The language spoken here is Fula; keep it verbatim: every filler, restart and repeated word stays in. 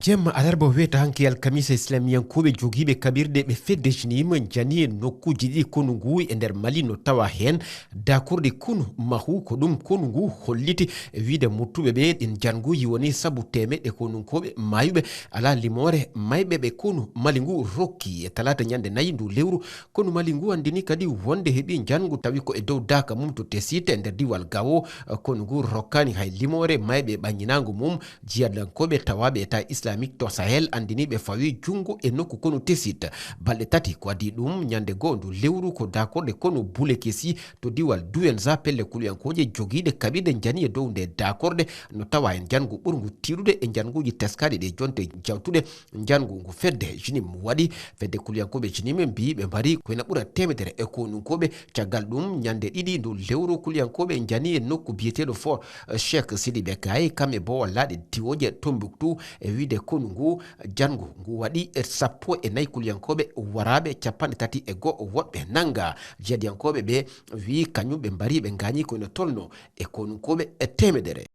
Jemma alarba weeta hanki alkamisa, islamiyankooɓe jogiiɓe kaɓirɗe ɓe fedde Jnim njani e nokkuuji ɗiɗi konu ngu e nder Mali, no tawa heen daakorɗe konu mahu. Ko ɗum konu ngu holliti e wiide muttuɓe ɓe ɗin njanguuji woni sabu teemeɗɗe konunkooɓe maayuɓe alaa limoore mayɓe ɓe konu Mali ngu rokki. E talaata ñande nayi ndu lewru, konu Mali ngu anndini kadi wonde heɓi njangu tawi ko e dow daaka mum to Tesiit e nder diiwal Gawo. Konu ngu rokkaani hay limoore mayɓe ɓannginaango mum. Jihadiyankooɓe tawaaɓe État Islamique to Sahel anndiniiɓe fawi junngo e nokku konu Tesiit. Balɗe tati ko adii ɗum, ñande goo ndu lewru ko daakorɗe konu Bulekesi to diiwal Duwenza, pelle kuluyankooje jogiiɗe kaɓirɗe njani e dow nde daakorɗe, no tawa en njangu ɓurngu tiiɗude e njanguuji teskaaɗi ɗe jonte jawtuɗe njangu ngu fedde Jnim waɗi. Fedde kuluyankooɓe Jnim mbiyi ɓe mbari ko ena ɓura teemedere e konunkooɓe. Caggal ɗum, ñande ɗiɗi ndu lewru, kuluyankooɓe njani e nokku biyeteeɗo Fort Cheikh Sidi Bekay, kam e boowal laaɗe diwooje Tombouctou, e wiide konu ngu, jangu ngu waɗi e sappo e nayi kuluyankooɓe waraaɓe, capanɗe tati e goo woɗɓe nannga. Jihadiyankooɓe ɓe wiyi kañum ɓe mbari ɓe ngaañi ko ena tolno e konunkooɓe e teemedere.